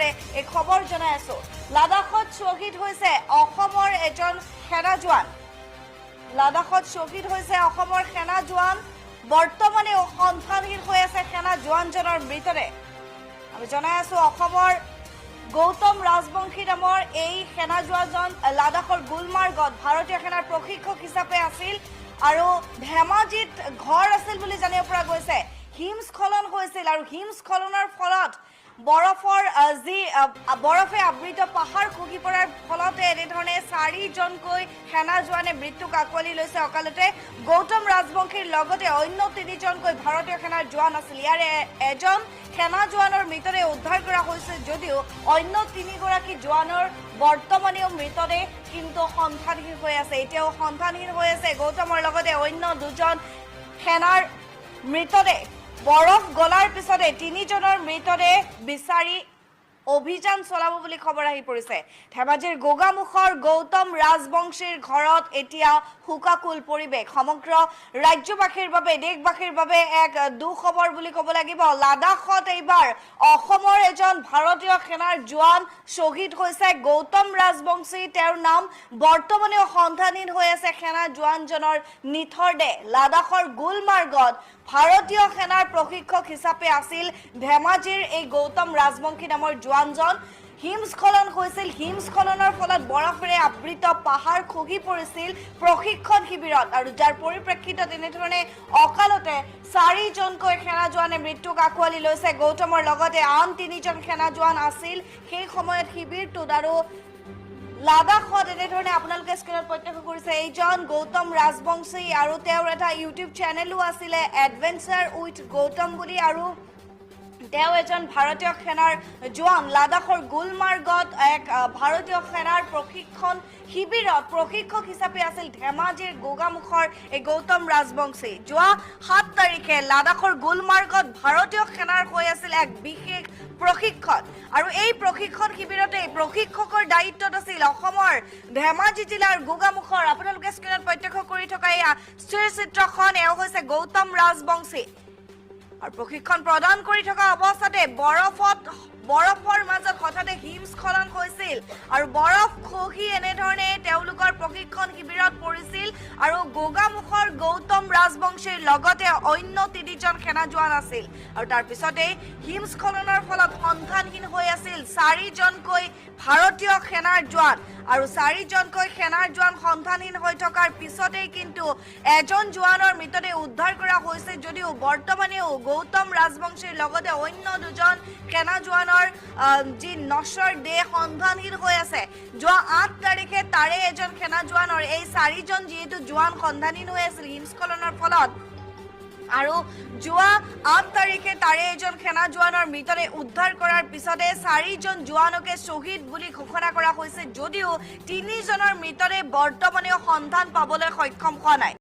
তৎপৰতাৰে এই খবৰ জনাই আছো। লাডাখত শ্বহীদ হৈছে অসমৰ এজন সেনা জোৱান। লাডাখত শ্বহীদ হৈছে অসমৰ সেনা জোৱান। বৰ্তমানেও সন্ধানহীন হৈ আছে সেনা জোৱানজনৰ মৃতদেহ। আমি জনাই আছো, অসমৰ গৌতম ৰাজবংশী নামৰ এই সেনা জোৱানজন লাডাখৰ গুলমাৰ্গত ভাৰতীয় সেনাৰ প্ৰশিক্ষক হিচাপে আছিল আৰু ধেমাজিত ঘৰ আছিল বুলি জানিব পৰা গৈছে। হিমস্খলন হৈছিল আৰু হিমস্খলনৰ ফলত বৰফৰ যি বৰফে আবৃত পাহাৰ খহি পৰাৰ ফলতে এনেধৰণে চাৰিজনকৈ সেনা জোৱানে মৃত্যুক আঁকোৱালি লৈছে অকালতে। গৌতম ৰাজবংশীৰ লগতে অন্য তিনিজনকৈ ভাৰতীয় সেনাৰ জোৱান আছিল। ইয়াৰে এজন সেনা জোৱানৰ মৃতদেহ উদ্ধাৰ কৰা হৈছে যদিও অন্য তিনিগৰাকী জোৱানৰ বৰ্তমানেও মৃতদেহ কিন্তু সন্ধানহীন হৈ আছে। এতিয়াও সন্ধানহীন হৈ আছে গৌতমৰ লগতে অন্য দুজন সেনাৰ মৃতদেহ। বৰফ গলাৰ পিছতে তিনিজনৰ মৃতদেহ বিচাৰি অভিযান চলাব বুলি খবৰ আহি পৰিছে। ধেমাজিৰ গোগামুখৰ গৌতম ৰাজবংশীৰ ঘৰত এতিয়া শোকাকুল পৰিৱেশ। সমগ্ৰ ৰাজ্যবাসীৰ বাবে, দেশবাসীৰ বাবে এক দুখবৰ বুলি ক'ব লাগিব। লাডাখত এইবাৰ অসমৰ এজন ভাৰতীয় সেনাৰ জোৱান শ্বহীদ হৈছে। গৌতম ৰাজবংশী তেওঁৰ নাম। বৰ্তমানেও সন্ধানহীন হৈ আছে সেনা জোৱানজনৰ নিথৰ দেহ। লাডাখৰ গুলমাৰ্গত ভাৰতীয় সেনাৰ প্ৰশিক্ষক হিচাপে আছিল ধেমাজিৰ এই গৌতম ৰাজবংশী নামৰ জোৱানজন। হিমস্খলন হৈছিল। হিমস্খলনৰ ফলত বৰফেৰে আবৃত পাহাৰ খহি পৰিছিল প্ৰশিক্ষণ শিবিৰত আৰু যাৰ পৰিপ্ৰেক্ষিতত এনেধৰণে অকালতে চাৰিজনকৈ সেনা জোৱানে মৃত্যুক আঁকোৱালি লৈছে। গৌতমৰ লগতে আন তিনিজন সেনা জোৱান আছিল সেই সময়ত শিবিৰটোত আৰু লাডাখত এনেধৰণে আপোনালোকে স্ক্ৰীণত প্ৰত্যক্ষ কৰিছে, এইজন গৌতম ৰাজবংশী আৰু তেওঁৰ এটা ইউটিউব চেনেলো আছিলে এডভেঞ্চাৰ উইথ গৌতম বুলি আৰু তেওঁ এজন ভাৰতীয় সেনাৰ জোৱান। লাডাখৰ গুলমাৰ্গত এক ভাৰতীয় সেনাৰ প্ৰশিক্ষণ শিবিৰত প্ৰশিক্ষক হিচাপে আছিল ধেমাজিৰ গোগামুখৰ এই গৌতম ৰাজবংশী। যোৱা 7 তাৰিখে লাডাখৰ গুলমাৰ্গত ভাৰতীয় সেনাৰ হৈ আছিল এক বিশেষ প্ৰশিক্ষণ আৰু এই প্ৰশিক্ষণ শিবিৰতে প্ৰশিক্ষকৰ দায়িত্বত আছিল অসমৰ ধেমাজি জিলাৰ গোগামুখৰ, আপোনালোকে স্ক্ৰীণত প্ৰত্যক্ষ কৰি থকা এই স্থিৰ চিত্ৰখন, এওঁ হৈছে গৌতম ৰাজবংশী। আৰু প্ৰশিক্ষণ প্ৰদান কৰি থকা অৱস্থাতে বৰফৰ মাজত হঠাতে হিমস্খলন হৈছিল আৰু বৰফ খহি এনেধৰণে তেওঁলোকৰ প্ৰশিক্ষণ শিবিৰত পৰিছিল আৰু গোগামুখৰ গৌতম ৰাজবংশীৰ লগতে অন্য তিনিজন সেনা জোৱান আছিল আৰু তাৰ পিছতেই হিমস্খলনৰ ফলত সন্ধানহীন হৈ আছিল চাৰিজনকৈ ভাৰতীয় সেনাৰ জোৱান। আৰু চাৰিজনকৈ সেনাৰ জোৱান সন্ধানহীন হৈ থকাৰ পিছতেই কিন্তু এজন জোৱানৰ মৃতদেহ উদ্ধাৰ কৰা হৈছে যদিও বৰ্তমানেও গৌতম ৰাজবংশীৰ লগতে অন্য দুজন সেনা জোৱানৰ যি নশ্বৰ দেহ সন্ধানহীন হৈ আছে। যোৱা 8 তাৰিখে তাৰে এজন সেনা জোৱানৰ, এই চাৰিজন যিহেতু জোৱান সন্ধানহীন হৈ আছিল হিমস্খলনৰ ফলত আৰু যোৱা 8 তাৰিখে তাৰে এজন সেনা জোৱানৰ মৃতদেহ উদ্ধাৰ কৰাৰ পিছতে চাৰিজন জোৱানকে শ্বহীদ বুলি ঘোষণা কৰা হৈছে যদিও তিনিজনৰ মৃতদেহ বৰ্তমানেও সন্ধান পাবলৈ সক্ষম হোৱা নাই।